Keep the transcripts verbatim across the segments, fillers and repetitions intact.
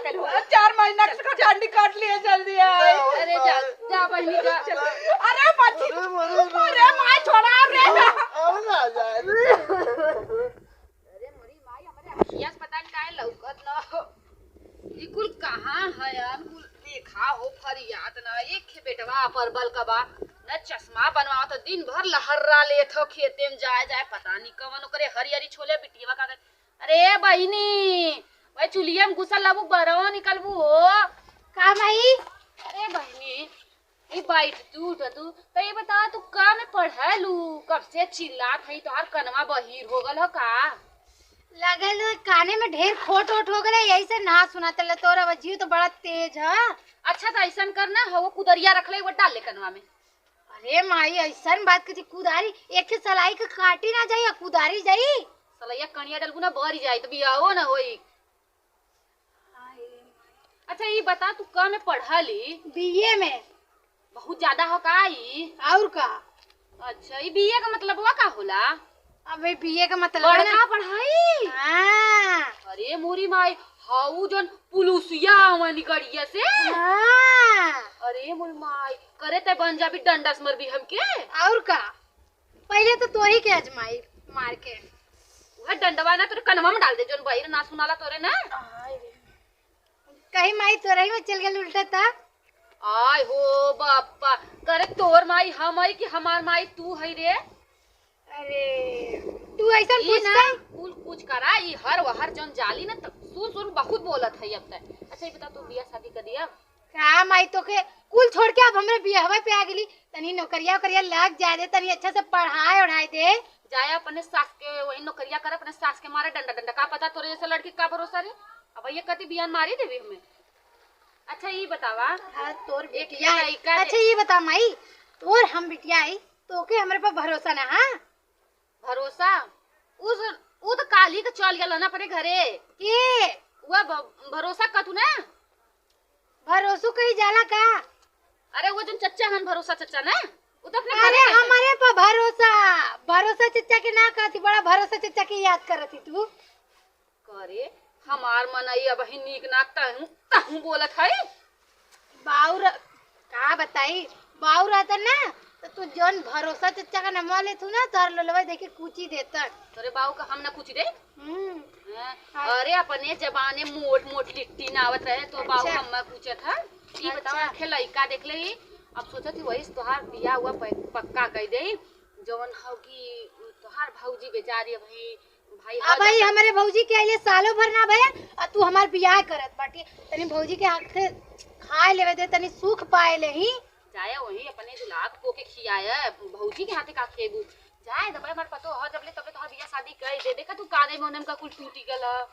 चार महीना का झंडी काट लिया, जल्दी आए। अरे जा, जा बहिनी जा। अरे बच्ची, अरे माई छोड़ा रे। अरे मोरी माई, हमरे अखिया से पता नहीं काहे लौकत न हो। ई कुल कहाँ है यार? कुल देखा हो फरियाद ना, एक खे बेटवा परबल का बा, न चश्मा बनवावत, दिन भर लहर्रा लेत हो खेते में जाए जाए, पता नहीं कवन ओकरे हरी हरी छोले बिटिया का। अरे बहिनी, वही चुलिया में घुसल लबू बरवा निकलबू हो। का माई? अरे बहिनी, ई बैठ तू उठ तू, तो ये बता तू का में पढ़लू? कब से चिल्लात है, तोहार कनवा बहिर हो गल हो का? लगल काने में ढेर खोट ओट हो गले, यही से ना सुनात ले। तोर आवाजियो तो बड़ा तेज है। अच्छा तो ऐसन करना हो, वो कुदरिया रख ले, वो डाल ले कनवा में। अरे माई, ऐसन बात कथी? कुदारी एक ठे सलाई के काटी ना जाई, आ कुदारी जाई? सलैया कनिया डलबू ना, बरी जाई, तो बियाहो ना होई। अच्छा, ई बता, तू का में पढ़ली? बीए में। बहुत ज्यादा हो का ई? और का? अच्छा, ई बीए का मतलबवा का होला? अबे, बीए का मतलब है ना? बड़का पढ़ाई? हाँ। अरे मोरी माई, हाउ जौन पुलुसिया आवन गड़िया से? हाँ। अरे मोरी माई, करे ते बन जाबी, डंडा से मरबी हमके। और का? पहिले तो तोही के आजमाई मार के। वह डंडवा ना तोरे कनवा में डाल दे, जौन बहिर ना सुनाला तोरे ना। आय रे। कहीं माई तोरही में चल गल उल्टा ता। आय हो बापा, करे तोर माई हम हई कि हमार माई तू हई रे? अरे, तू ऐसन ई ना, पूछता? कुल कुछ करा, ई हर वहर जौन जाली ना, त सुन सुन बहुत बोलत है अब तक। अच्छा, ये बता, तू बियाह शादी कर दिया? का माई, तोके कुल छोड़ के अब हमरे बियाहवा पे आ गेली। तनी नौकरिया उकरिया लग जाए दे, तनी अच्छा से पढ़ाए ओढ़ाए दे। जाए अपने सास के वही नौकरिया कर, अपने सास के मारे डंडा डंडा। का पता तोरे जैसे लड़की का भरोसा रे। अब ये कति बियान मारी देवी हमें। अच्छा, ई बतावा। हाँ, तोर एक बिटिया है। लड़का दे- अच्छा, ई बता माई, तोर हम बिटिया है, तोके हमरे पर भरोसा ना, हाँ? भरोसा? उस, उ त काली के चल गेल ना अपने घरे। के? वह भ-, भरोसा कतू ना? भरोसो कही जाला का? अरे वो जौन चच्चा हन, भरोसा चच्चा ना, वो तो अपने अरे घरे रहते। हमरे पर भरोसा, भरोसा चच्चा के ना कहती, बड़ा भरोसा चच्चा के याद करत ही तू। करे, हमार मनई अबही नीक नाक तहूँ, तहूँ बोलत है। बाउर, का बताई, बाउर रहता ना, तो तू जौन भरोसा चच्चा का नमवा लेत हूँ ना, तोहर लोलवा देके कूची देतन। तोरे बाऊ का हम ना कूची दे? हम्म। हाँ, हाँ। अरे, अपने जमाने मोट मोट लिट्टी नावत रहे, तो बाऊ अच्छा। हम्मा कूचत है। ई अच्छा। बतावा, आखे लइका देख ले ही, अब सोचत ही वही से तोहार बियाह हुआ प-, पक्का कइ देई। जौन हौ कि तोहार भौजी बेचारी अबही भाई अब हौ भाई, जाता। हमरे भौजी के आइले सालों भर ना भया, आ तू हमार बियाह करत बाटी। तनी भौजी के हाथ से खाए लेवे दे, तनी सुख पाए लेही। जाए वही अपने दुलार को के खियाए, भौजी के हाथे का खेबू। जाए दबाई हमार पतो हो, जब ले तब ले तोहार बियाह शादी कइ दे। देखा तू काने में ओने में का कुल टूटी गल ह।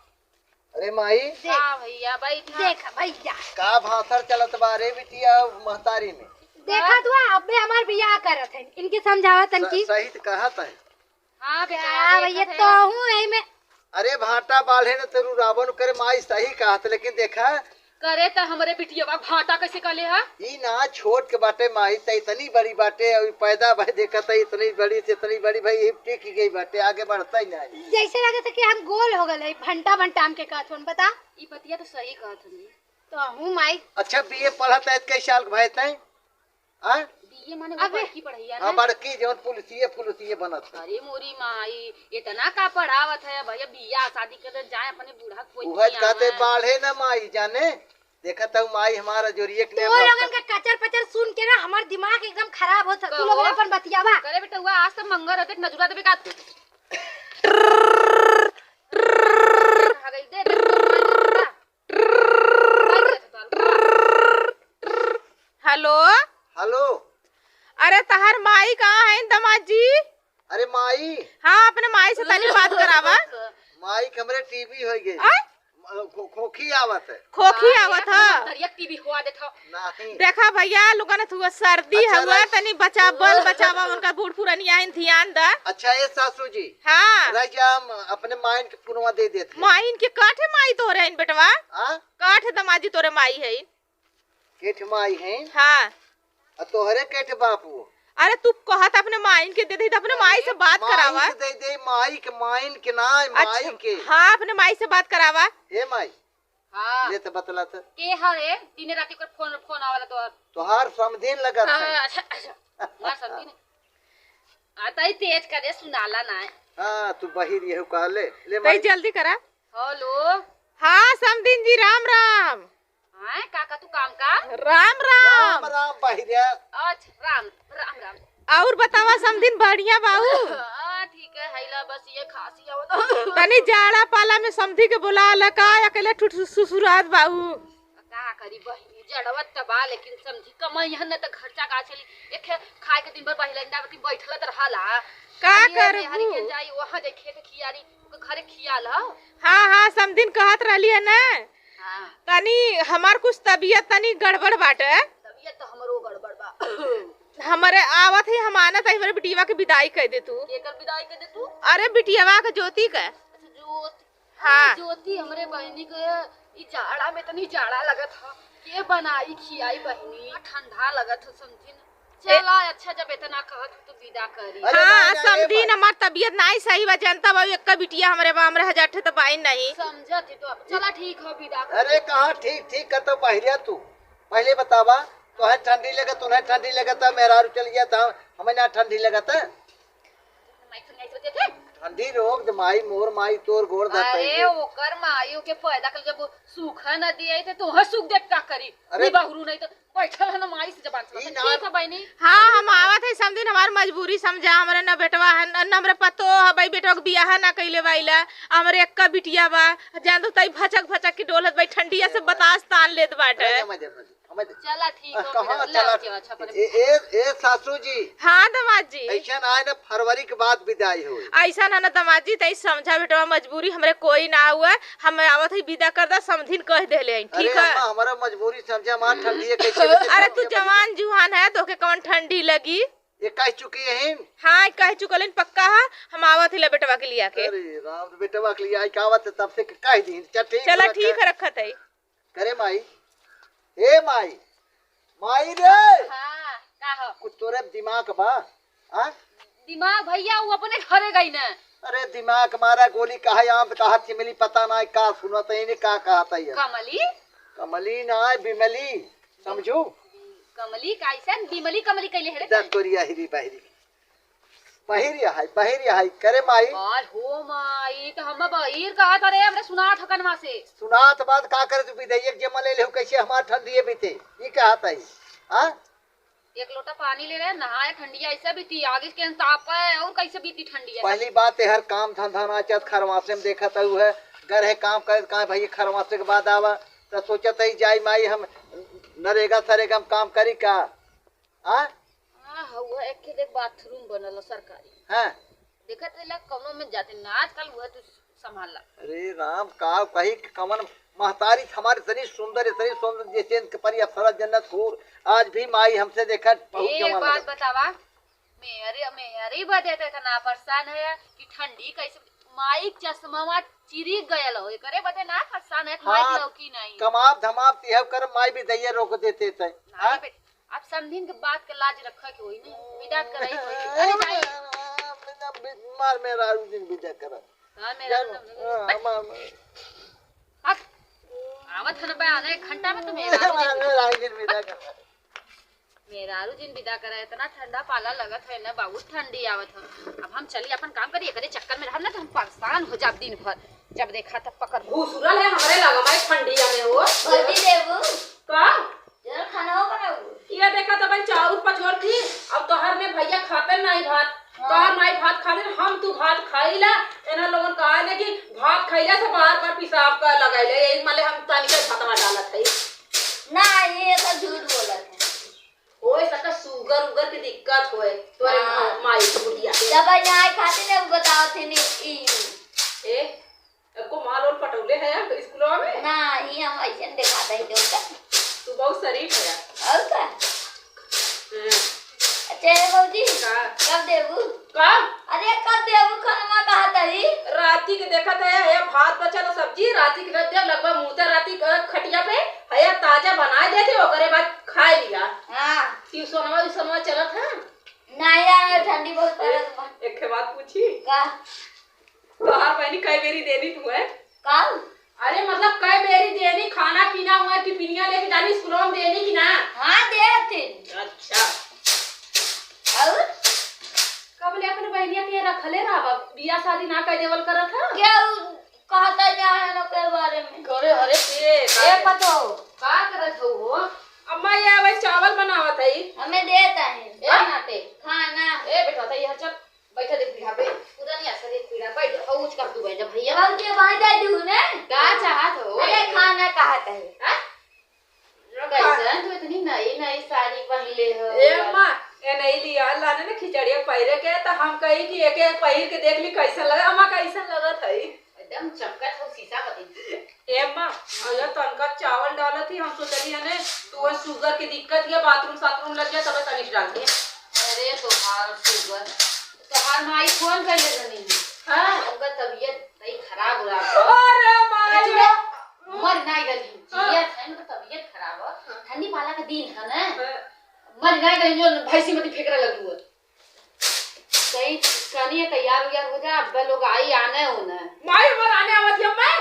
अरे माई। का भैया, बैठा। देख भैया। का भाषण चलत बा रे बिटिया महतारी में? देखा तू, अबे हमार बियाह करत है, इनके समझावत तन स-, की। सही त कहत है। हाँ, बेचारा का भैया, देखत है। तो हूँ यही में। अरे भाटा बाल्हे न तेरू रावण करे, माई सही कहत, लेकिन देखा। करे त हमरे बिटिया भाटा कैसे कहले हा? ई ना छोट के बाटे माई, त इतनी बड़ी बाटे, अउर पैदा भई देखत है, इतनी बड़ी से इतनी बड़ी भई, ई टिक गई बाटे, आगे बढ़ता ही नहीं। जैसे लगे था कि हम गोल हो गए, भंटा भंटा हमके कहत हन, बता। ई बतिया तो सही कहत हन। तो हूँ माई। अच्छा, बीए पढ़त है, कई साल के भय तय? आ? बीए माने वो अबे। बड़की पढ़ैया हाँ, ना? बड़की जौन पुलिसिये, पुलिसिये बनत है। अरे मोरी माई, इतना का पढ़ावत है भैया, बियाह शादी कर दे, जाए अपने बूढ़ा कोई उहज किया कहते है। बाढ़े ना माई जाने, देखत हूँ माई हमारा जोरिये के तू नहीं लोगन भावता। के कचर पचर सुन के ना हमार दिमाग एकदम खराब होत है। तू कहो। लोगन अपन बतियावा। करे बेटा, हुआ आज तो मंगर है, देख नजुरा देबे का। आ गई, दे, दे, दे, दे, दे। हेलो। हेलो। अरे तहार माई कहाँ है दामाद जी? अरे माई। हाँ, अपने माई से तनी बात करावा। माई के हमरे टीबी होइ गई। आय? खो-, खोखी आवत है। खोखी हाँ, आवत है। तरिया टीबी हुआ देत हो। नहीं। देखा भैया, लोगन थुआ सर्दी अच्छा, हुआ, रह-, तनी बचावन, बचावा, उनका बूढ़ पुरनिया है, ध्यान दा। अच्छा, ए सासू जी। हाँ। रह जा, हम अपने माइन के पुनवा दे देत हैं। माइन के काठे माई तोरे हैं बेटवा? हाँ? काठे दामाद जी तोरे माई है? केठ माई हैं? हाँ। आ तोहरे केठ बाप वो? अरे तू कहत अपने माइन के दे दे, तो अपने माई से बात माई करावा। से दे दे, माई के, माइन के ना, अच्छा, माई के। हाँ, अपने माई से बात करावा। ए माई, हाँ। ले त बतला त। के हरे? दिने राती ओकर फोन, फोन आवेला तोहर। तोहार समधिन लगत है। हाँ, अच्छा, अच्छा। हमार समधिन। आ, तई तेज करे, सुनाला ना। हाँ, तू बहिर यहू कहले। ले तई माई। जल्दी करा। हेलो। हाँ, समधिन जी, राम राम। हाँ, का, का तू काम का? राम राम। राम राम बहिरिया। अच्छा, राम, राम, राम। और बतावा समधिन, बढ़िया बाऊ? हाँ, ठीक है, हैला बस ये खांसी आवत। तनी जाड़ा पाला में समधी के बोला ला का, अकेले ठुठ सुसुरात बाऊ। का करी बहिनी, जड़वत त बा, लेकिन समधी कमइहन न त खर्चा का चली। एक है खाए के दिन भर बहिला अंडा बती बैठल त रहला। का अरे करबू? मेहरी के जाई, वहाँ जाई खेत खियारी, ओके घरे खिया ला। हाँ, हाँ, समधिन कहत रहली है ना। हाँ। तनी हमार कुछ तबीयत तनी गड़बड़ बाटे। तबीयत तो हमरो गड़बड़ बा। हमरे आवत ही, हम आनत ही, हमरे बिटियावा के विदाई कर दे तू। केकर विदाई कर दे तू? अरे बिटियावा के, ज्योति के। अच्छा, ज्योति। हाँ। ज्योति हमरे बहिनी के ई जाड़ा में इतनी जाड़ा लगत ह, के बनाई खियाई बहिनी, ठंडा लगत ह समधिन। ए- चला अच्छा, जब इतना कहत ह तो विदा करी। अरे हाँ, ना, ना, ए समधिन, माई। हमार तबीयत नाई सही बा, जनता बा, एक्का बिटिया हमरे बा, हमरे हजाठे त बाई नहीं। समझत ही तो अब, चला ठीक ह, विदा करी। अरे कहाँ ठीक, ठीक कहत बहिरिया तू? पहिले बतावा, तोहे ठंडी लगत, तोहे ठंडी लगत, मेहरारू चल गया त हमें ना ठंडी लगत। माई सुन, माई सोचे थे। ठंडी रोक दे माई, मोर माई, तोर गोड़ धरता अरे, है। ओकर माई ओके पैदा कर, जब सूखा न दिए थे, तोहे सूख देख का करी? अरे। निबहुरू नहीं तो बैठल है ना माई से जबान चलाता। ई ना ठीक है बहिनी। हाँ, हम आवत है समधिन, हमार मजबूरी समझा, हमरे न बेटवा है, न, न हमरे पतो है, भाई बेटवा के बियाह ना कइले बाइला, हमरे एक्का बिटिया बा, जान दो तई भचक भचक के डोलत भाई, ठंडिया से बतास तान लेत बाटे। अरे, मजे, मजे। हमें दे। चला ठीक आ, हो, कहाँ फिर चला? लाओ, अच्छा, पर ए, ए, ए, सासू जी। हाँ, दामाद जी। ऐसा ना है ना, फरवरी के बाद विदाई होई। ऐसा ना, ना, दामाद जी, तई समझा बेटवा, मजबूरी हमरे कोई ना हुआ, हम आवत ही विदा कर दा, समधिन कह देले हई, अरे ठीक है? अम्मा, हमारा मजबूरी समझा, हमार ठंडी है, कैसे, कैसे अरे, तू समझा? जवान जुहान है, तोके कौन ठंडी लगी? ये कह चुकी है? हाँ, कह चुकलिन, पक्का है, हम आवत ही ला बेटवा के लिया के। अरे राम, बेटवा के लिया के आवत है, तब से कह दी, चल ठीक चला, रखा। ठीक है, रखत है। करे माई, ए माई, माई रे। हाँ, का हो? कुछ तोरे दिमाग बा? हाँ? दिमाग भैया, वो अपने घरे गई न। अरे दिमाग मारा गोली, कहा आम कहा चिमली, पता ना का सुनत है, इन्हें का कहत है ये? कमली? कमली ना है, बिमली, समझू? कमली कैसन? बिमली कमली कैले है रे? दस तोरी अहिरी बहिरी। बहिरिया है, बहिरिया है, करे माई। आय हो माई, तो हम बहिर कहत रहे, हमरे सुनात ह कनवा से। सुनात बात का करे तू, विदैयक जेमा ले लेहु, कैसे हमार ठंडिये बीते, ई कहत है, हाँ? एक लोटा पानी ले रहे, नहाए, ठंडिया ऐसे बीती, आगे के ताप है, और कैसे बीती ठंडिया? पहली बात है, हर काम धंधा ना चलत, खरवासे में देखत है, उ है, घर है काम करे, कहाँ भाई खरवासे के बाद आवा, तो सोचत है, जाई माई, हम नरेगा सरेगा में काम करी का? हाँ? हाँ, हउआ एक ठे देख बाथरूम बनल ह सरकारी। हाँ। देखत रहिला कउनो में जाते ना, आजकल उहे तू संभाल ला। अरे राम, का कही कि कवन महतारी हमारी इतनी सुंदर, इतनी सुंदर, जैसे इनके परी अप्सरा जन्नत हूर। आज भी माई हमसे देखा बहुत ए, एक जवान बात लगे। बतावा, मेरे, मेरे बदे तो इतना परेशान है कि ठंडी कैसे, माई चश्मा चिरी गयल हो, एकरे बदे ना परेशान है कि माई हाँ, लौकी नहीं। कमाब धमाब तिहव कर, माई भी दैया रोक देते थे। नहीं हाँ? बेटा, अब समधिन के बात के लाज रखे के होई नहीं, विदा करे के होई। अरे जाई। मार मेहरारू जिन विदा करा। हाँ, मेहरारू जिन। हाँ, हट। मार, मार। हट। आवत हन बा, आधा एक घंटा में तो मेहरारू जिन। मार मेहरारू जिन विदा करा। मेहरारू जिन विदा करा, इतना ठंडा पाला लगत है ना, बहुत ठंडी आवत है। अब हम चली अपन काम करी, एकरे चक्कर में रहब ना तो हम परेशान हो जाब दिन भर। जब देखा तब पकड़। घुसुरल है हमरे लगा में ठंडिया में हो। भौजी देबू? का? जरा खाना हो बनाऊ। ये देखा तो भाई चाउर पछोर थी, अब तोहर में भैया खाते नहीं भात। हाँ। तोहर माई भात खा ले, हम तू भात खाई ला। एना लोगन कहा ले कि भात खैला से बार बार पेशाब कर लगाई ले, यही माले हम तनिक भातवा डालत है। ना, ये तो झूठ बोलत है। होए सका sugar उगर के दिक्कत होए तोरे हाँ। मा-, माई के बुढ़िया के। दवाई ना आए खातिर ने बतावत है नी ई। ए, एको माल ओल पटौले है यार स्कूलवा में? ना, ई हम ऐसे देखात है तो का। तू बहुत शरीफ है यार। और का? हाँ। अच्छा, ए भौजी, का? कब देबू? का? अरे, कब देबू खनवा कहत हई? राती के देखत है, है भात बचल सब्जी, राती के रख दे, लगभग मुँहते राती के खटिया पे, है ताजा बनाए देते, ओकरे बाद खाए लिया। हाँ। ट्यूशनवा, उशनवा चलत है? नहीं यार, ठंडी बहुत ए, पड़त बा। एक ठे बात पूछी? का? तोहार बहिनी कई बेरी देनी तू है? का? अरे मतलब कै बेरी देनी, खाना पीना हुआ, टिफिनिया लेके जानी स्कूलों में देनी कि ना? हाँ, देत ही। अच्छा। और? कब ले अपने बहनिया के रखले रहबा, बियाह शादी ना कर देवल करत ह? क्या उ कहता जा है ना के बारे में? अरे, अरे, ए, ए, का पतो। का करत हो हो? अम्मा, ये भाई चावल बनावत है। हमें देता है। ए, नाटे। खाना। ए, बेटा, तो यहाँ चल। बैठा दे पीढ़ा पे, पूरा नहीं असर एक पीढ़ा, बैठ, और ऊँच कर तू बैठ जा भैया। और के भाई दे दू ने? का चाहत हो? अरे खाना कहत है। हाँ? कैसन तू इतनी नई नई साड़ी पहनले हो? ए माँ, ए नई लिया लाने ने खिचड़िया पहिरे के, तो हम कही कि एक एक पहिर के देख ली कैसन लगा, अम्मा कैसन लगत है? एकदम चमकत हो शीशा बती। ए माँ, अगर तनका चावल डालत ही, हम सोचली हने, तू वो sugar के दिक्कत या bathroom साथरूम लग जाए, तब तनिक डाल दे। अरे तोहार sugar, तोहार माई फोन कर ले रहनी है। हाँ। उनका तबीयत तई खराब हो रहा है। अरे माई। अच्छा, मर ना गई, हाँ। जिया था, उनका तबीयत खराब है। हाँ। ठंडी पाला का दिन है ना। हाँ। मर ना गई, जो भैंसी मती फेंकरा लगी हुआ। सही, कनिया तैयार उयार हो जा, अब्बे लोग आई आने होने। माई हमार आने आवत है, मैं।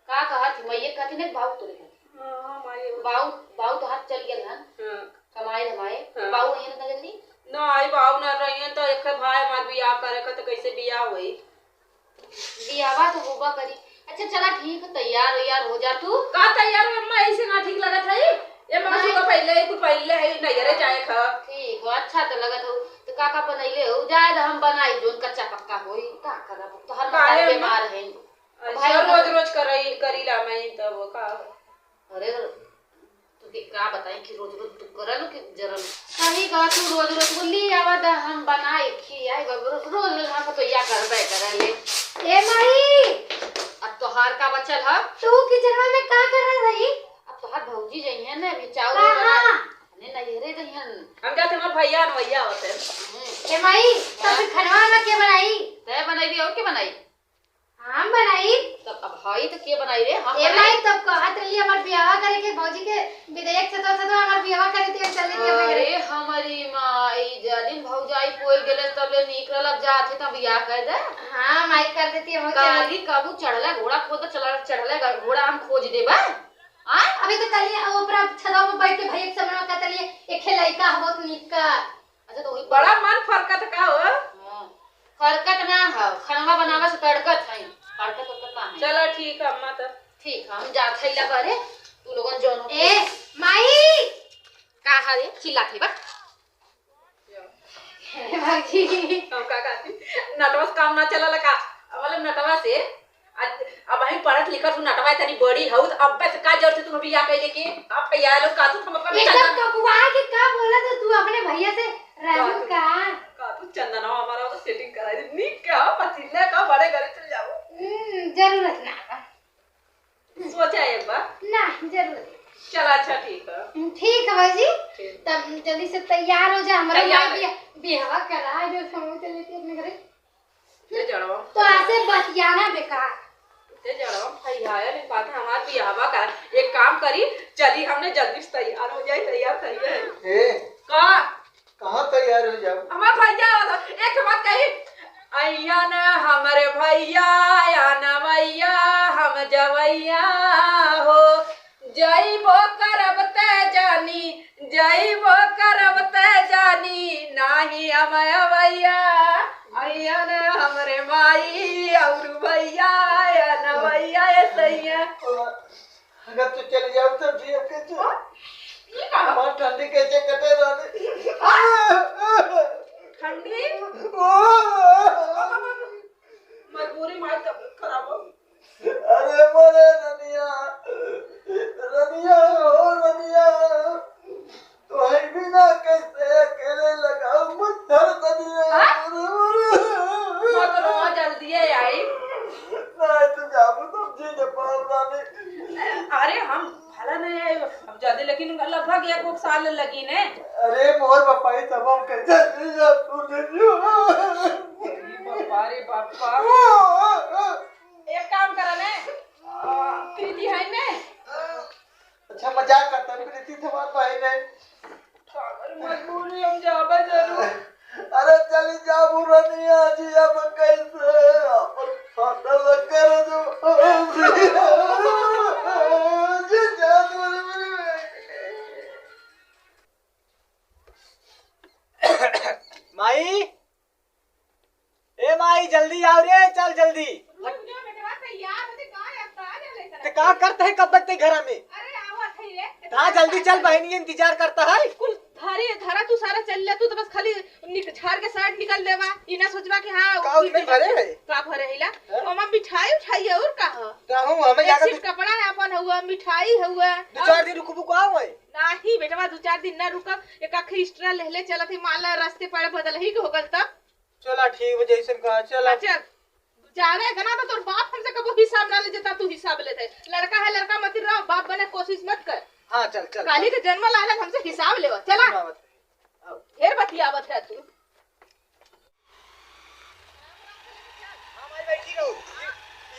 का कहत ही, मैं ये कहती नहीं, बाऊ तोरे कहती। हाँ, हाँ, माई। बाऊ, बाऊ तो हाथ चल गेल हन। हाँ। कमाए धमाए। हाँ। बाऊ यहीं ना जल्दी? ना आई, बाऊ ना रही हैं, तो एक भाई हमार बियाह करे का, तो कैसे बियाह होई? बियाहवा तो होबा करी। अच्छा चला ठीक है, तैयार वैयार हो जा तू। का तैयार हो अम्मा, ऐसे ना ठीक लगत है। ये माँ हाँ। सुबह पहले ही, तू पहले है, नैहरे जाए खा। ठीक हो, अच्छा तो लगत हो। तो का का बनैले हो? जाए तो हम बनाई, जोन कच्चा पक्का होई। का करब? तो हर काहे मतारी अम्मा? बीमार है। अच्छा, भाई रोज रोज करई, करीला मैं तब का? अरे, तुके का बताई कि रोज रोज तू करल कि जरल। कहीं का तू रोज रोज बोली आवा दा हम बनाई खियाई, रोज रोज हम तो या करबे करले। ए माई, अब तोहार का बचल ह? तू किचनवा में का कर रही? अब तोहार भौजी जइहन ना, अभी चाउर कहाँ? बना। अरे नैहरे जइहन। हम जाते हमार भैया अनवैया होते। हम्म। ए माई, तब हाँ। फिर खनवा में के बनाई? तय बनैबी और के बनाई? हम बनाई। तब अब हई त के बनाई रे? हम ए बनाई। माई, तब कहत रहली हमार बियाह करे के, भौजी के विधेयक से तो, से तो हमार बियाह करे थे, चले थे अपने घरे। अरे हमारी माई, जदिन भौजाई पोई गेले तब ले निकल, अब जात है त बियाह कर दे। हाँ माई, कर देती है, बहुत जल्दी। काली कबू चढ़ले घोड़ा खोद, चला चढ़ले घोड़ा हम खोज देबे। आय? अभी तो कल ही ऊपर छतवा पे बैठ के भैया के सामने कहत रहली, एक लइका है बहुत निक का। अच्छा, तो वही बड़ा मन फरकत का हो? हाँ। फरकत ना हो, खनवा बनावे से तड़कत है, फरकत उरकत ना है। चला ठीक है अम्मा, तब। ठीक है, हम जात है ला बारे, तू लोगन जौन हो। ए, माई! का हरे, चिल्लात है बा? ए, भौजी। हम का कहती? नटवा से काम ना चला लगा, मतलब नटवा से अब, अब हम पढ़त लिखत हूँ, नटवा तनी बड़ी हऊ, त अब्बे से का जरूरत है तू बियाह कैले के? अब भैया लोग का तू हम अपने एकदम चंदन ककुआ के का बोला तो तू अपने भैया से रहू का तू, का? का तू चंदनवा हमारा तो setting करा दी, निक के हो, पसीने का बड़े घरे चल जाओ। हम्म, जरूरत ना बा। सोचा एक बार। ना, जरूरत नहीं। चला अच्छा ठीक है। हम्म, ठीक है भाई जी। ठीक। तब जल्दी से तैयार हो जा, हमारा तैयार भाई है। बिया-, बियाहवा करा दे, हम चले के अपने घरे। ले जड़वा। तो ऐसे बतियाना बेकार। ले जड़वा, भाई आया नहीं पाता, हमार बियाहवा का। एक काम करी, चली हमने जल्दी से तैयार हो जाए, तैयार करिए। ए। का? कहाँ तैयार हो जाओ? हमार भैया आवत ह। एक बात कही, अइया न हमरे भैया, या न भैया, हम जवैया हो। जइबो करब ते जानी, जइबो करब ते जानी, नाही हम अवैया। अइया न हमरे माई और भैया, या न भैया, ए सैया। अगर तू चली जाओ तो जियब कैसे? हाँ? ये का? हमार ठंडी कैसे कटे रानी? ठंडी? मजबूरी माई तबीयत खराब हो। अरे मोरे रनिया, रनिया हो रनिया, तोहई बिना कैसे अकेले लगाऊ मच्छरदनिया। हाँ? अरे मोरे। मत रो, जल्दी आई। नहीं तो जाबू तो जी न पाऊँ रानी। अरे हम भला नहीं आए, अब ज्यादा लेकिन लगभग एक, एक साल लगी ने। अरे मोर बपाई तब हम कैसे जी जा तू ले लियो। अरे बापा रे बापा। एक काम करा ने, आ, प्रीति है ने? अच्छा मजाक करता है, प्रीति तो हमार बहन है। पागल मजबूरी हम जाबे जरूर। अरे चली जाबू रनिया जी, अब कैसे अपन माई, ए माई, जल्दी आओ रे, चल जल्दी। उठ जा बेटवा, तैयार हो, ते का यार, का जा लेकर ते का करत है कब तक ते घरा में? अरे, आवत है रे। हाँ, जल्दी चल, बहिनी इंतजार करत है। कुल धरी, धरा तू सारा चल ले, तू तो बस खाली निक-, झाड़ के साइड निकल देवा। ई ना सोचबा कि हाँ, का कुल उसमें भरे है? का भरे है ला? हाँ? ओमा मिठाई उठाई है और का है? तो हम, हमें एक जाकर सेट दू कपड़ा है अपन हुआ, मिठाई हुआ। दू चार दिन रुकबू का होए? नाही बेटवा, दू चार दिन ना रुकब, एक आखिर extra लेहले चलत ही, मान ला रास्ते पर बदल ही हो गल तब। चला ठीक बा, जैसन कहा, चला। हाँ, चल। जाने इतना तो तोर बाप हमसे कबो हिसाब ना ले जेता, तू हिसाब लेते। लड़का है, लड़का मत रहो, बाप बने कोशिश मत कर। हाँ, चल, चल। काली के जन्म लालन हमसे हिसाब लेवा, चला। ना मत। आओ। ढेर बतियावत है तू। हाँ, माई बैठी रहो। ई,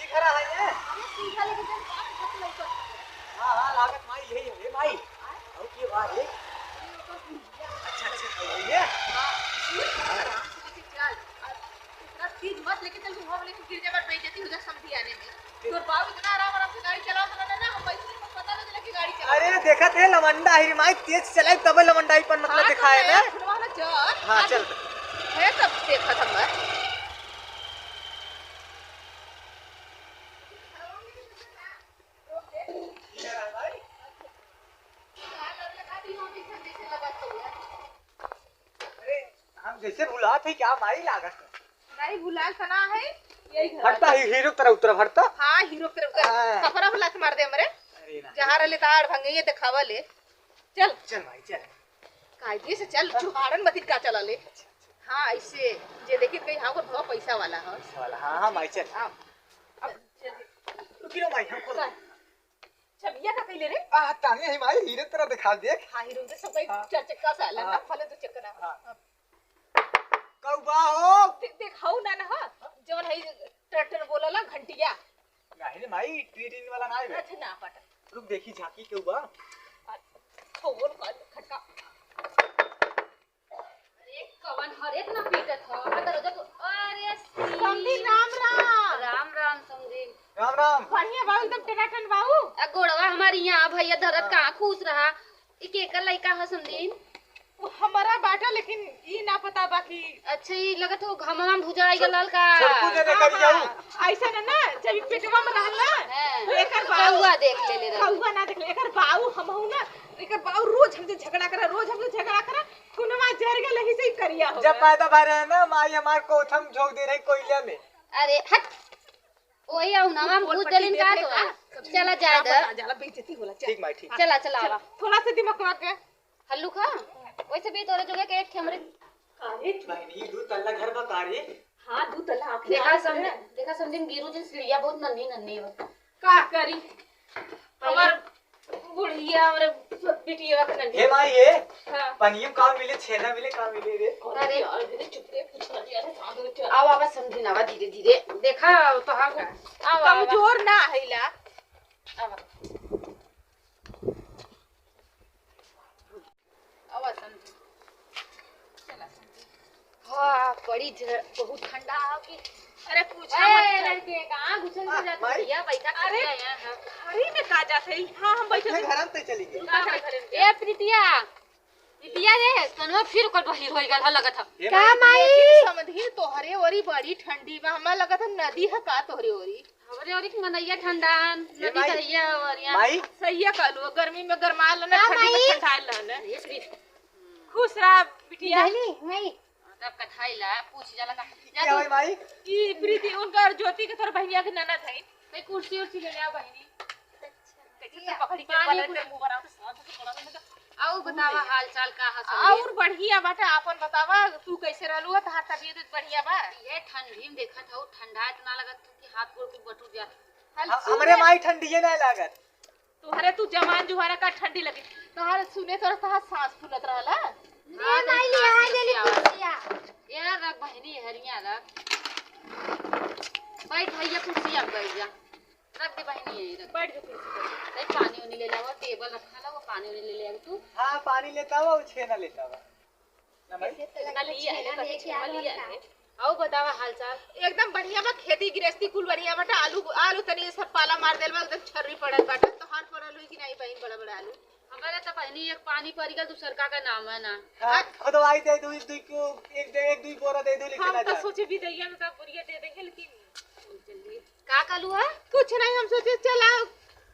ई घरा है ये? अरे, सीधा लेके चल, बाप घर से लौटत है। हाँ, हाँ, लागत माई यही है, ए माई। आय? और के बा रे? अच्छा, अच्छा, ये? हाँ, सुन, आराम से लेके चल। और इतना तेज मत लेके चल, तू वहाँ लेके गिर जाए, पर बेइज्जती हो जाए समधी आने में। तोर बाबू इतना आराम, आराम से गाड़ी चलावत रहना ना, हम बैठे थे, पता ना चला कि गाड़ी चला। अरे, देखत है, लवंडा है रे माई, तेज चलाई तबे लवंडाईपन मतलब हाँ, तो दिखाए मैं ना। खुलवा ना चल। हाँ, हाँ, चल। है तब देखत हम। अरे, हम जैसे भुलात है क्या माई लागत है? नहीं, भुलाल तना है, यही घर हटता है, हीरो की तरह उतरा हटता। हाँ, हीरो की तरह उतरा। हाँ। कपड़ा भुला के मार दे हमरे। अरे ना। जहाँ रहले ताड़ भंगे ये दिखावा ले। चल। चल माई, चल। कायदे से चल, हाँ। चुहाड़न मतिन का चला ले। अच्छा, अच्छा। हाँ, ऐसे जे देखित कहीं हाँ, वो बहुत पैसा वाला है। पैसा वाला, हाँ, हाँ, माई, चल। हाँ। अब चल। रुकी रहो माई, हमको चल। छबिया का कइले रे? आ, तानी है माई, हीरो तरह दिखा देख। हाँ, हीरो के सब कहीं हाँ। चार चक्का से अलग ना, हाँ। फले दो चक्का ना। हाँ। कौवा हो? दे-, देखाऊ ना ना, हाँ। जवन है ट्रैक्टर बोला ला, घंटिया। नहीं रे माई, ट्रेन वाला ना है। अच्छा, ना पता। रुक, देखी झांकी कौवा। फोन कर, खटका। अरे, कवन हरे इतना पीटत ह? आ दरवाजा तो, अरे, समधी, राम राम। राम राम, समधी। राम राम। बढ़िया बाऊ, एकदम टनाटन बाऊ। आ, गोड़वा हमारी यहाँ, भैया धरत हाँ। कहाँ खुश रहा। ई केकर लइका ह, समधी? वो हमारा बाटा, लेकिन ई ना पता बा कि अच्छा, ई लगत हो घमवा में भुजाई गल का। छोटकू जने हाँ, करी जाऊ। हाँ। ऐसा ना, ना, जब ई पेटवा में रहल ना, हाँ। तो एकर बाऊ कौआ देख ले, ले रहे। कौआ ना देख ले, एकर बाऊ हमहू ना, एकर बाऊ रोज हमसे झगड़ा करा, रोज हमसे झगड़ा करा। खुनवा जर गल, यही से ही करिया हो जब गया। पैदा भय रहे ना, माई हमार कोठा में झोंक दे रही कोयला में। अरे हट, वही आऊ ना, हम बोल पूछ पट्टी देलिन देख का ले तो का? है? चला जाए ना दे। बता, जाला बेइज्जती होला, चल। ठीक माई, ठीक। चला, चला चल, आवा। थोड़ा सा दिमाग लगा के। हल्लू खा, वैसे भी तोरे जोगे के एक ठे हमरे अरे बहनी, दू तल्ला घर बा का रे? हाँ, दू तल्ला आखिर देखा आज समझ, है। देखा समझिन गिरू जी सीढ़िया बहुत नन्ही नन्ही हो। का करी? पहले हमार बुढ़िया हमरे बिटिया के नन्ही। हे माई, ये हाँ। पनियम का मिले, छेना मिले, का मिले रे? अरे अरे, अरे, चुप रे, कुछ ना लिया रे, साधु चल। आवा, आवा, समझिन, आवा, धीरे, धीरे। देखा, तो हाँ, आवा, आवा। कमजोर ना हईला। आवा। आवा, समझिन। चला, समझिन। हाँ, बड़ी झ-, बहुत ठंडा हो गई। अरे, पूछा ए, मत कर। लड़के, कहाँ घुसल के आ, जात भाई। भैया, बैठा अरे, कर दिया यहाँ, हाँ। घरी में का जात है? हाँ, हम बैठे अपने थे। घर हम ते चली गई। का करे घरे में? ए, प्रीतिया, प्रीतिया रे, कनवा फिर ओकर बहिर होई गल ह, लगत ह। ए, का माई? माई? समधी, तोहरे ओरी बड़ी ठंडी बा, हमार लगत ह नदी ह का तोहरे ओरी? हमरे ओरी के मनैया ठंडा, ए नदी माई। कहिया ओरिया। माई। सहिया कहलू, गर्मी में गरमाए लन, का ठंडी में माई? ठंडाए लन। अरे, प्रीत। खुश रहा, बिटिया। दहली, माई। तब कथाई ला, पूछ जाला का। जा क्या तू। भाई, माई? ई प्रीति, उनकर ज्योति के तोर बहिनिया के ननद है। कई कुर्सी उर्सी ले ले आ बहिनी। कैसे ये तो पकड़ी के पानी पलट के मुंह बनाओ तो साथ से पड़ा रहने का। आऊ बतावा, हाल चाल का है सब? और बढ़िया बाटे, आपन बतावा, तू कैसे रहलू है? तहार तबीयत बढ़िया बा? ये ठंडी में देखत हऊ, ठंडा इतना लगत कि हाथ गोड़ कुल बटुर जात। हल ह-, सुने। हमरे माई ठंडिये ना लागत। तोहरे तू जवान जुहारा का ठंडी लगे। तोहरे सुने तोरा तोहार सांस फूलत रहला। हाँ, ले माई, ले, आ, कुर्सी ले ले आवा। कुर्सिया। यार रख बहिनी, हरिया रख। बैठ भैया, कुर्सिया पे बैठ जा। रख दे बहिनी, यही रख। बैठ जा कुर्सी पे। नहीं, पानी उनी ले लावा, टेबल रखा ला, वो पानी उनी ले ले आ तू। हाँ, पानी लेता हुआ, वो छेना लेता हुआ। ना भाई? ना लिया है, ना लिया है। अउ बतावा हाल चाल? एकदम बढ़िया बा, खेती गृहस्थी कुल बढ़िया बाटे। आलू, आलू तनी सब पाला मार देल बा, एकदम छर्री पड़ल बाटे। तोहार पड़ल होई कि नाही बहिन, बड़ा बड़ा आलू? हमारे तो बहिनी एक पानी पड़ गल, दूसर का, का नाम है ना। हाँ, खुदवाई दे दू, एक दुई को, एक दे, एक दुई बोरा दे दू, लेके हम ना तो जा। सोचे बिदैया में का बोरिया दे देंगे, लेकिन चलिए। का कहलू है? कुछ नहीं, हम सोचे चला,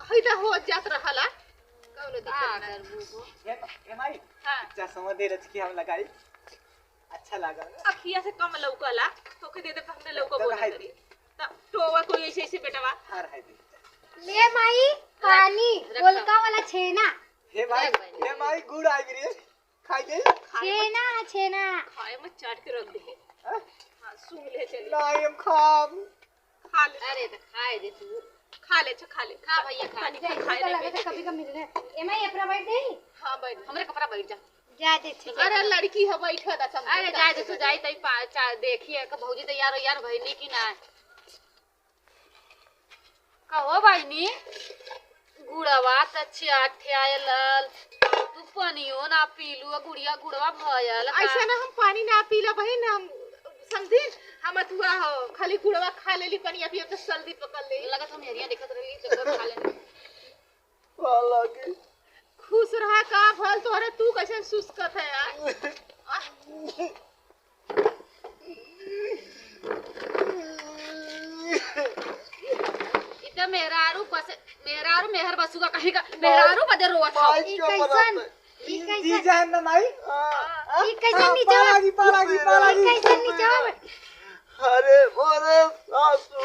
हई तो हो जात रहला, कौनो दिक्कत का नहीं। करबू हो? ए, ए माई, हाँ। चश्मा दे रच के हम लगाई, अच्छा लागल। अखिया से कम लौकला, तोके दे दे, पहले लौका तो बोला है। करी। तब टोवा कोई ऐसे, ऐसे बेटवा। हार है दे। ले माई, पानी, रख, रख। गोलका वाला छेना। हे माई, रख भाई। हे माई, गुड़ आई रे, खाई जाई। छेना, छेना। खाए में चाट के रख दे। हाँ? हाँ, सुन ले चली। नहीं, हम खाब। खा ले। अरे, तो खाए दे तू। खा ले, अच्छा, खा ले। खा भैया, खा। तनी जैसे खाए तो ले लगे तो बेटी। कभी का मिलने। ए माई, अपना बैठ गई? हाँ, बैठ। हमरे कपड़ा बैठ जा। जा दे, ठीक है। अरे, लड़की हो, बैठो दा, समझ अरे, जा। जाए दे तू, जाए तई पा-, चा-, देखिए, एक भौजी तैयार हो यार, भइनी की ना। कहो बहिनी, गुड़वा त चाठे आयल, तू पनियो ना पीलू, गुड़िया गुड़वा भयल का? ऐसे ना हम पानी ना पीला बहिन, हम समझी, हम अथुआ हो, खाली गुड़वा खा लेली, पनिया पियब त सर्दी पकड़ ले। लगत हम हेरिया देखत रहली, जब खा लेली। पाला के। खुश रहा, का भल तोहरे, तू कैसे सुस्कत है यार? आह। ई त मेहरारू बस, मेहरारू मेहर बसुआ कहीं का, मेहरारू बदे रोवत हो। माई ई का कैसन? बरात है। ई ई कैसन? जी जान ना माई। हाँ, ई कैसन हाँ, नीचे? पाला जी, पाला जी, पाला जी। ई कैसन नीचे? अरे मोरे सासू,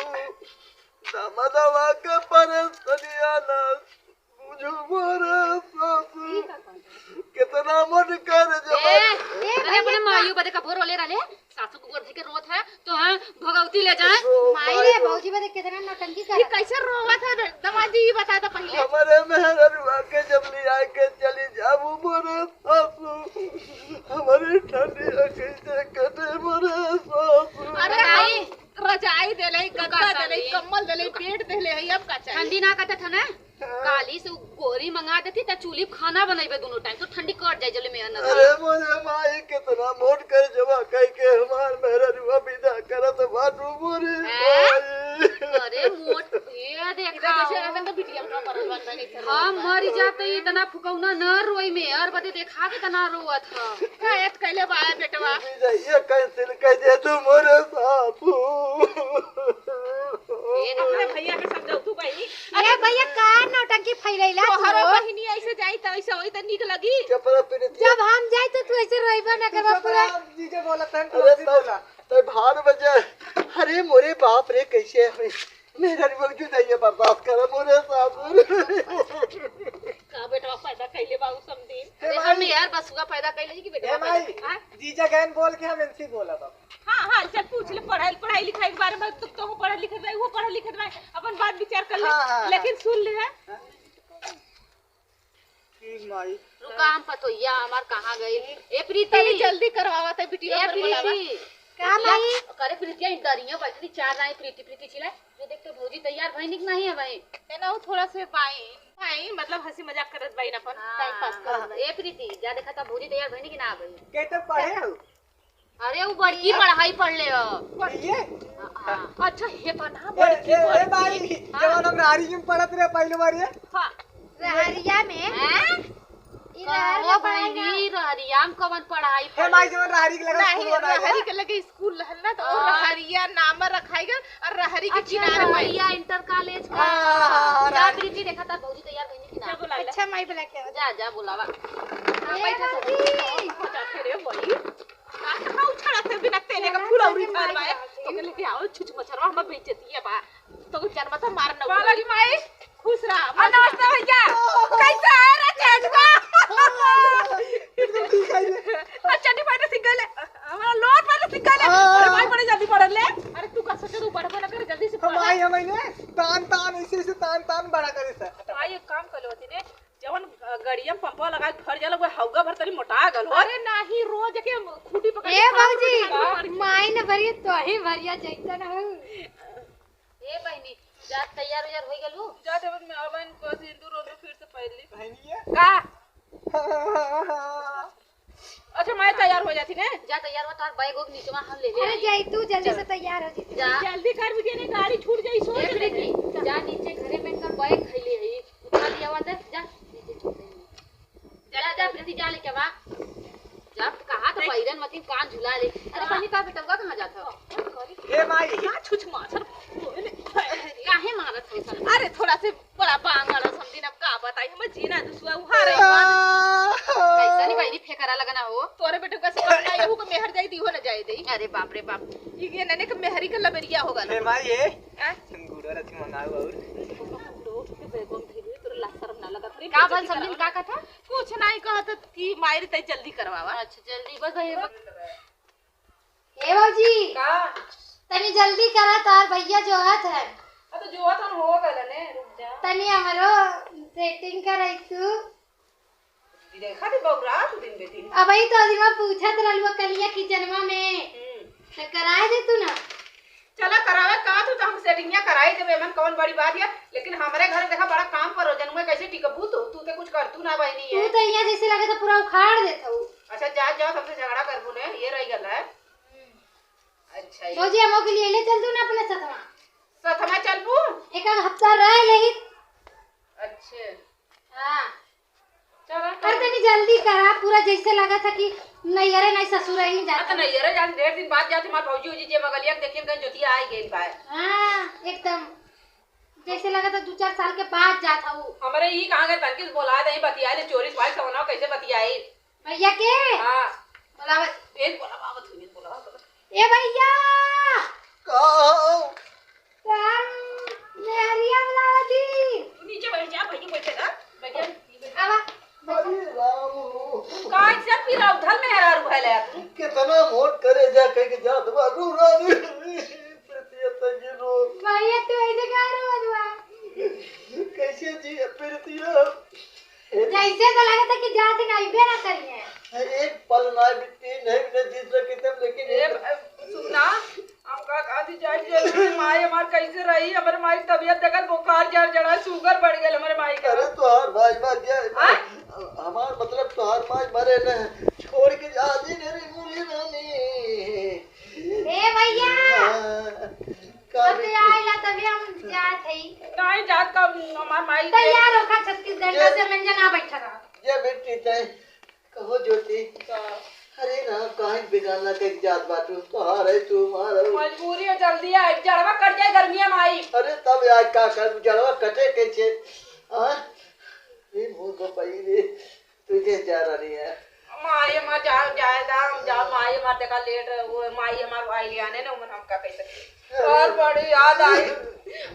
दमदवा के परेशानिया ना बुझू मोरे सासू, कितना मन कर जब ए, ए, अरे अपने माइयो बदे कबो रोले रहले, सासू को गोर धके रोत है, तो हम भगवती ले जाए। रो माई रे, माई रो। भौजी बदे कितना नौटंकी ये कर। कैसे रोवत है बे? दामाद जी, ये बता दो पहले। हमारे मेहररुआ के जब ले आए के चली जाबू मोरे सासू, हमारे ठंडी कैसे कटे मोरे सासू। अरे बताई। हम रजाई देले, गद्दा देले, कम्बल देले, बेड देले है, अब का चाहिए? ठंडी ना कटत है ना? हाँ। काली से उ गोरी मंगा देती, त चूल्ही पे खाना बनइबे दोनों टाइम, तो ठंडी कट जाए, जले में अन्न अरे खा। मोरे माई, कितना मोट कर जवा कह के हमार मेहररुआ विदा करत बाटू मोरे हैं? माई। अरे मोट, ये देखा। इधर जैसे रहता तो बिटिया में पड़ल बन रहे, इधर हम रहता। मर जाते, इतना फुकौना न रोई में, और बदे देखा कितना रोवत ह। का एत कैले बा बेटवा? ये कैंसिल कर दे तू मोरे सासू। ए, अपने भैया के समझाऊ तू बहिनी। ए भैया, का नौटंकी फैलैला तू? तोहरो बहिनी ऐसे जाई त ऐसे होई त नीक लगी? चुप रह प्रीति। जब हम जाई त तू ऐसे रोइबा ना करबा चुप पूरा। रह, जीजे बोला तन अरे तुलसी तै, बोला। तै भाड़ बजे। अरे मोरे बाप रे, कैसे है? मेहररुआ के जुदाइया बर्दाश्त करे मोरे सासू। का बेटवा पैदा कैले बा उ समझी? हे अरे हम माई। यार बसुआ पैदा कैले कि बेटवा हे माई, पैदा कैले? हाँ? जीजा गैन बोल के हम इनसे बोला था। हाँ, हाँ, चल पूछ ले, पढ़ाई, पढ़ाई लिखाई के बारे में, तू तो पढ़ल लिखल रहे, वो पढ़ल लिखल रहे, अपन बात विचार कर ले। हाँ, हाँ, लेकिन हाँ। सुन ले है। हाँ। ठीक माई। रुका, हम पतोहिया हमार कहाँ गई? ए प्रीति। तनी जल्दी करवावा त बिटिया ए पर बोलावा। प्रीति। का माई? करे प्रीतिया, इन दरिया बैठली चार राय प्रीति प्रीति चिल्लाए। जो देख तो भौजी तैयार भइनी कि नहीं है भाई? ए ना, वो थोड़ा से बाई, बाई, मतलब हंसी मजाक करत बाई ना, अपन हाँ। टाइम पास करत बाई। ए प्रीति, जा देखा त भौजी तैयार भइनी कि ना भई? के तो पढ़े हो? अरे, वो बड़की पढ़ाई पढ़ ले हो। पढ़िए। हाँ, हाँ। अच्छा, हे बना, ए, बड़की ए, ए पढ़ भाई, ली। हाँ। जवन हम रहरी में पढ़त रहे पहले बार ये। हाँ। रहरिया में? हैं? ई रहरिया कहो पढ़ाई ना। बहिनी, रहरिया में कवन पढ़ाई हे पढ़ माई, ले? जवन रहरी के लगे नहीं, स्कूल बना रहरी है। के लगे स्कूल रहल ना, तो हाँ। रहरिया नाम रखाई गल और रहरी के अच्छा, किनारे में। रहरिया इंटर कॉलेज का। हाँ, हाँ, हाँ, जा रहरी। प्रीति, देखा था भौजी तैयार भइनी कि ना? जा बुला ले। अच्छा, माई बुला के आओ। जा, जा बुलावा। हाँ, ए बैठा सब। भौजी। हो जाते रे वही। का कहाँ उछड़त है बिना तेले का चला, फुलौरी चला, धरवाए? चला। तो के लेके आओ, छुछ मछरवा, हम बेइज्जती है बा। तो जन्म तो मार न पागल माई, खुश रहा। आ, नमस्ते भैया। कैसे है रे जेठवा? एकदम ठीक है ये। अच्छा, नहीं बैठे सीख गए। हमारा लोट बैठे सीख गए। हाँ। अरे भाई, बड़े जल्दी पढ़ ले। अरे तू का सोचे, तू पढ़बो ना करे, जल्दी से हम पढ़। आई, हम आई ने तान तान ऐसे ऐसे तान तान बड़ा करे सर। भाई, एक काम कर लो, ने जवन, अ, गड़िया में पंपवा लगा के भर जाला, वो हौगा भर तनी मोटा गल हो। अरे नाही, रोज के खूंटी पकड़ के ए खाली भौजी, भर जाला। माई न भरिए, तो ही भरिया जैसन हो। ए बहिनी, जा तैयार उयार होइ गलू? जा देवन में अवन को सिंदूर उंदूर फिर से पहन ली। बहनिया। का? अच्छा, मैं तैयार हो जाती ना। जा तैयार हो, तार बैग उग नीचवा हम ले ले अरे आई। जाई तू जल्दी चल। से तैयार हो जी। जा। जल्दी कर, मुझे ने गाड़ी छूट जाई, सोच ए ले। प्रीति, जा नीचे घरे में इनका बैग धइले हई, उठा लिया हुआ दे, जा नीचे छूट जाई। जा, जा प्रीति, जा लेके बा। जा, कहा तो बैरन मती कान झुला ले। अरे बनी का बेटवा कहाँ जात हो? ए माई। का छुछ माछर? काहे मारत हो सन? अरे थोड़ा से बड़ा बांगड़ समझी ना, का बताई, हमर जीना दुसुआ उहार है। कैसा नहीं बहिनी फेकरा लगना हो? तोरे बेटवा से कम ना, यहू को मेहर जाई दी हो ना जाए दे। अरे बाप रे बाप। ये नने के मेहरी के लबेरिया हो गल। ए माई ए। हैं? गुड़ो रथी मंगाऊ और। गुड़ो के बैगों धइले, तोरे लाज शरम ना लगत रे? का भल समझिन, का कथा? कुछ नहीं कहत कि माई रे तई जल्दी करवावा। अच्छा जल्दी बस ये बस। ए भौजी, का? तनी जल्दी करा, तार भैया जोहत है। अब तो जोहत हम हो गल ने, रुक जा। तनी हमरो सेटिंग कराई तू। देखा थे बौरा तू दिन बेटी। अबही तो दिनवा पूछत रहलुआ कलिया किचनवा में। हम्म। तो कराए दे तू ना। चला करावे का तू, तो हम सेटिंगिया कराई देबे, एमन कौन बड़ी बात है। लेकिन हमरे घर देखा बड़ा काम पर हो, जनुआ कैसे टिकबू तू? तू तो कुछ करतू ना बहिनी तू है। तो यहाँ जैसे लगे तो पूरा उखाड़ देत हऊ। अच्छा जा, जा, हमसे झगड़ा करबू ने, ये रही गल है। अच्छा, ये भौजी, हमो के लिए ले चल तू ना अपने सथवा। सथवा चलबू? एक आध हफ्ता रह लेही। अच्छे। हाँ। चला, कर तनी जल्दी करा, पूरा जैसे लगा था कि नैहरे नहीं ससुर ही आ, जाता। तो नैहरे जान ढेर दिन बाद जाते, हमार भौजी उजी जे बगलिया के देखिन कहीं जोतिया आई गइल बा। हाँ, एकदम जैसे लगा था दो चार साल के बाद जात हऊ। हमरे ई कहाँ गए, तनकिस बोला दे, बतिया ले, चोरी से भाई सवना कैसे बतियाई? भैया के? हाँ। बोलावत। ए, बोलावत हुई, बोलावत। ए भैया! का हो? राम मेहरिया बोलावत ही। तू नीचे बैठ जा, भैया बैठेगा। बैठ जा, बैठ जा। आवा। अरे राम हो। का ऐसे फिर उधर मेहरारू भले तू? कितना मोट करे जा कह के जात बा, रू रानी। प्रीतिया तंगी रो। भैया तू ऐसे का रो बा? कैसे जी प्रीतिया? जैसे तो लगता कि जात नहीं बे ना करिए। एक पल ना बिट्टी नहीं बिना जीत रखे तब, लेकिन ए, एक ब-, सुन ना, हम का कहती जाए कि हमरे माई हमार कैसे रही, हमरे माई तबियत देखल बुखार जड़ जड़ा, शुगर बढ़ गया हमरे माई का। अरे तोहार माई मर गया। हाँ? हमार मतलब तोहार माई मरे न, छोड़ के जा दी मेरी मुरी रानी। ए भैया। हाँ, का अब तो बिट्टी? आइला तभी हम जात हई। नहीं जात का हमार माई तैयार होखा छत्तीसगढ़ ये से मंजना बैठा रहा। ये बिट्टी तय कहो ज्योति। का? अरे ना, काहे बेगाना के जात बाटू? तोहार है, तू हमार है। मजबूरी है, जल्दी आए, जड़वा कट जाए गर्मिया में आई। अरे तब आज का कर, जड़वा कटे कैसे? हाँ? ये मुंह को पाई रे, तुझे जा रही है। माई हमार जाओ, जाए दा, हम जाओ, माई हमार देखा लेट रहे, वो माई हमार आई लियाने ने, उमन हमका कैसे? और बड़ी याद आई,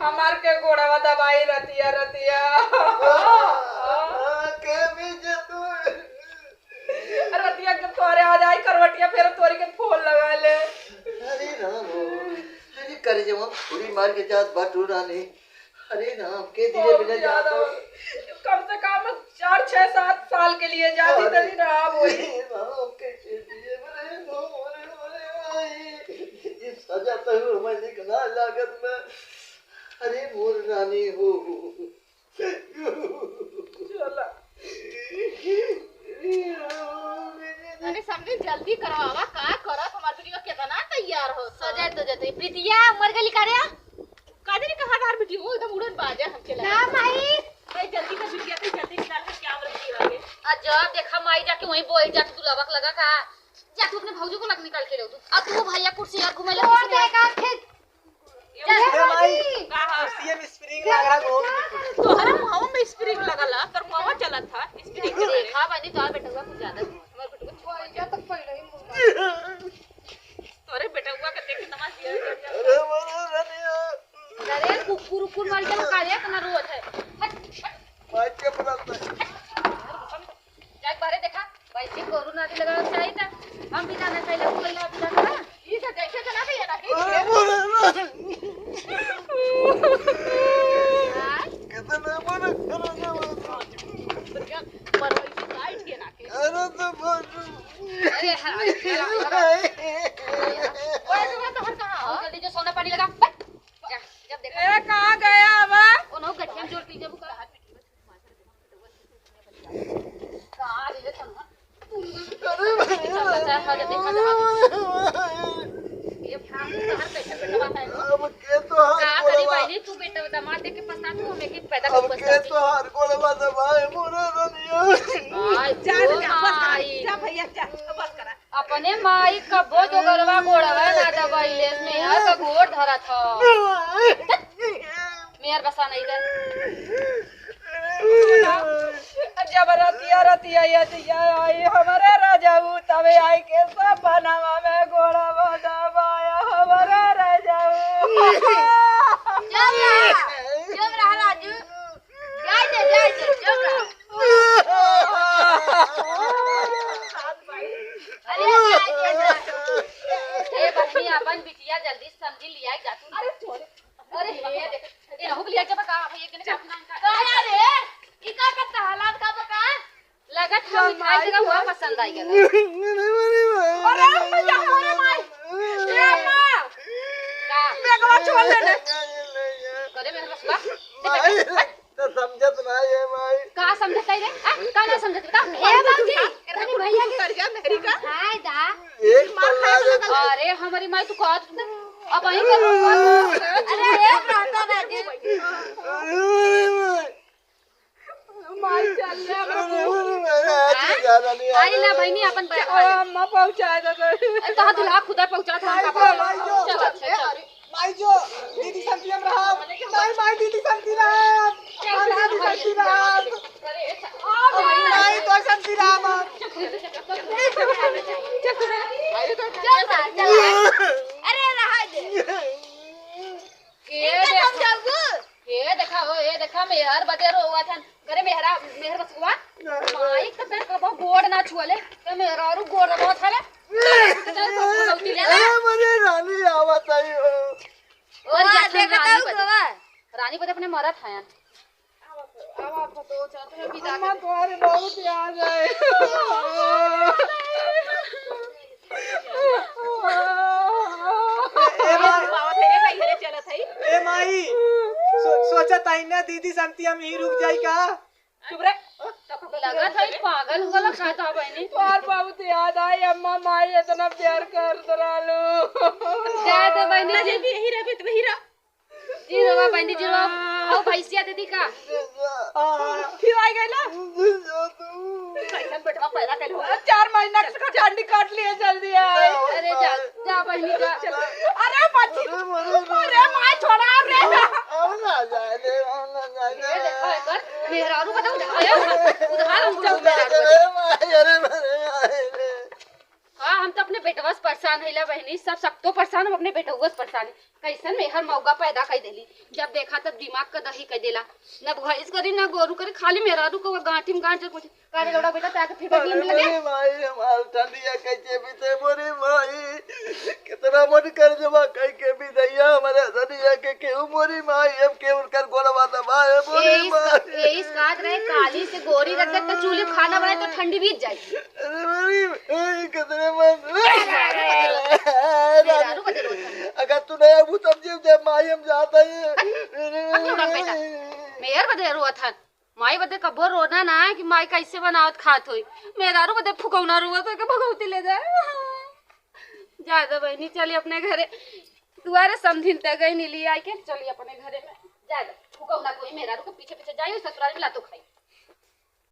हमार के गोड़वा दबाई रतिया, रतिया। हाँ, के भी जे तू। रतिया के तोरे आ जाई करवटिया, फिर तोरी के फोन लगा ले। अरे राम हो, अरे करे जब हम छुरी मार के जात बाटू रानी। अरे राम, के दिने बहुत बिना ज्यादा। जात हो। कम से कम चार, छह, सात साल के लिए जाती अरे, तनी राम होई। अरे राम, कैसे दिए, अरे राम, अरे, अरे, अरे, ये सजा तो हमें निकला लागत में। अरे मोर रानी हो। चला। अरे समधी, जल्दी करवावा, का करत हमार बिटिया केतना तैयार हो। सजाए तो जतई। प्रीतिया मर गली का रे? का जाने कहाँ हमार बिटिया, वो एकदम उड़न बाजे हमके लगा। ना माई। भाई जल्दी कर बिटिया, तू जल्दी निकाल के क्या मर गई आगे। आ जब देखा माई जाके वहीं बोल जात दुलावा के लगा का। जा तू अपने भौजी को लग निकाल के ले तू। आ तू भैया कुर्सी यार घुमा ले और कुर्सी यार। देखा फिर ए माई, का ह? कुर्सिया में spring लग रहा, घूम के कुर्सी। तोहरा मुहवा में spring लगल ह, तोर मुहवा चलत ह, spring के देखा बनी, तोहर बेटवा कुछ ज्यादा, हमार बेटवा छोटा है। तक पहले ही मुंह तोरे बेटवा के देख के तमाश दिया। अरे, बोलो, रनिया। अरे, कुकुर, उकुर मर गया, का रे, इतना रोत है। हट, हट। मार के बुलाता है। जाके बाहरे देखा, वैसे कोरोना के लगा चाहिए था। हम भी जाना चाहिए, कोई ना भी जाना। ई तो जैसे चला गया ना, कि अरे, बोले ना। आय। कितना बड़ा कोरोना वाला। बढ़िया, पर वैसे लाइट के ना के। अरे, तो बोल। अरे, हाँ, अरे, हाँ, हाँ। ओए, तो, तो हर कहाँ हो? जल्दी जो सोना पानी लगा। जा, जब देखा। ए, कहाँ गया अब? उन्हों गठिया में जोड़ के जब कहा। चल, चल, चल, देखा, देखा। ये भाग, बाहर बैठा, बैठा है। अब के तोहार का करी गोड़वा? बहिनी, तू बेटा दामाद देख के पछतातू, हमें के पैदा अब कर के पछतातू। तोहार गोड़वा दबाए मोरे रनिया। आय, जा, ओ जा, बस करा, माई। जा भैया, जा, बस करा। अपने माई कबो जोगरवा गोड़वा ना दबाइले, मेहर का गोड़ धरत ह। मेहर बसा नहीं दे। जब रतिया, रतिया ये दिया आई हमरे राजाऊ, तबे आई के सपनवा में गोड़वा दबाया हमरे राजाऊ। चुप रहा, चुप रहा राजू। जाए दे, जाए दे, चुप रहा। अरे, जाए दे, जाए दे। ए बहिनी, अपन बिटिया जल्दी समझी लिया जा तू। अरे, छोड़। अरे, ये देख, ये रहू के लिया के बका, भाई, एक दिन का अपना इनका। कहा रे, ई का करता हालात का बका? लगत हम मिठाई जगह हुआ पसंद आई गया। अरे, भैया, अरे माई। ए अम्मा। का? बेगवा छोड़ दे ने। करे मेरे बस बा। माई, तो समझत ना ये माई। का समझत है रे? आ, का ना समझत बता? ए बाबूजी, अरे भैया के कर जा मेहरी का। हाय दा। एक पल्ला के अरे हमारी माई तू कहत अब वहीं कर। अरे एक रहता ना जी। माई चल ले बाबू। अरे, अरे, अरे, आज ज्यादा नहीं आ आई ना रहा। बहिनी अपन बैठा ले। अम्मा पहुँचा दे। ए, तोहार दुल्हा खुदा पहुँचा था, हम का माई जो, पहुँचा? चल, अच्छा, चल। माई जो, दीदी संती हम रहा। माई, माई, दीदी संती रहा। चल, माई, दीदी संती रहा। अरे, अच्छा। माई, माई, तो संती रहा, माँ। चल, चल, चल। अरे, रहा दे। ये इनका देखा। समझाऊ। ए देखा हो, ए देखा, मेहर बदे रोवत हन। करे मेहरा, मेहर बसुआ। माई के पेट कबो गोड़ ना छुअले, ते मेहरारू गोड़ रोवत हले। ए, मने रानी आवत आई हो। और वाह, जाके देखत रानी हूँ बदे। बाबा। रानी बदे अपने मरत हयन। आवा, आवा, तो चाहते हैं विदा अम्मा, कर दे। तुम्हारे बहुत याद आए। ए, ए, माई। बाबा, धीरे, धीरे चलत है। ए, माई, सो-, सोचत आई ना, दीदी संती हम ही रुक जाई का? चुप रे। लगत है पागल हो गला का तो बहनी। तोहार बहुत याद आई अम्मा, माई इतना प्यार करत रहलू। जाए दे बहनी ना जी। जेबी यही रहबे तो वही रह। जी रवा बहनी जी रवा। आओ भैंसिया दे दी का? फिर आ गई ना। कैसन बेटवा पैदा कर हो? चार महीना का डंडी काट लिए जल्दी आए। अरे जा, जा बहनी जा। अरे बच्ची, अरे माई छोड़ा रे। आओ ना जाए दे, आओ ना जाए दे। ये देखो एकर मेहरारू बता उधार, उधार हम लोग मेहरारू बता। अरे माई, अरे माई, अरे। हाँ, हम तो अपने बेटवा से परेशान हईला बहनी, सब, सब तो परेशान, हम अपने बेटवा से परेशान है। कैसन मेहर मौगा पैदा कर देली, जब देखा तब दिमाग का दही कर देला, न भैंस करी न गोरू करी, खाली मेहरारू को गांठी में गांठ कुछ। का रे लौड़ा बेटा, ताके फिर बगल में लगे? अरे माई, हमार ठंडिया कैसे बीते मोरी माई, कितना मन कर जमा कह के भी दैया हमारे धनिया के केहू मोरी माई, हम के उनकर गोड़वा दबाए मोरी यही माई। यही काज रहे, काली से गोरी रख दे तो चूल्हे खाना बनाए तो ठंडी बीत जाए। अरे मेरी, ए, कितने मन। मेहरारू बदे रोत हन। अगर तू नहीं आबू तब जीव जाए, माई हम जाता ही। अरे, अरे, अरे, बेटा, मेहर बदे रोत हन। माई बदे कबो रोना ना है कि माई कैसे बनावत खात होई। मेहरारू बदे फुकौना रोत होई कि भगवती ले जाए। जा दे बहनी, चली अपने घरे। दुआरे समधिन ते गई नीली आई के, चली अपने घरे में। जा दे, फुकौना कोई मेहरारू के पीछे पीछे जाई, ससुराल में लातो खाई।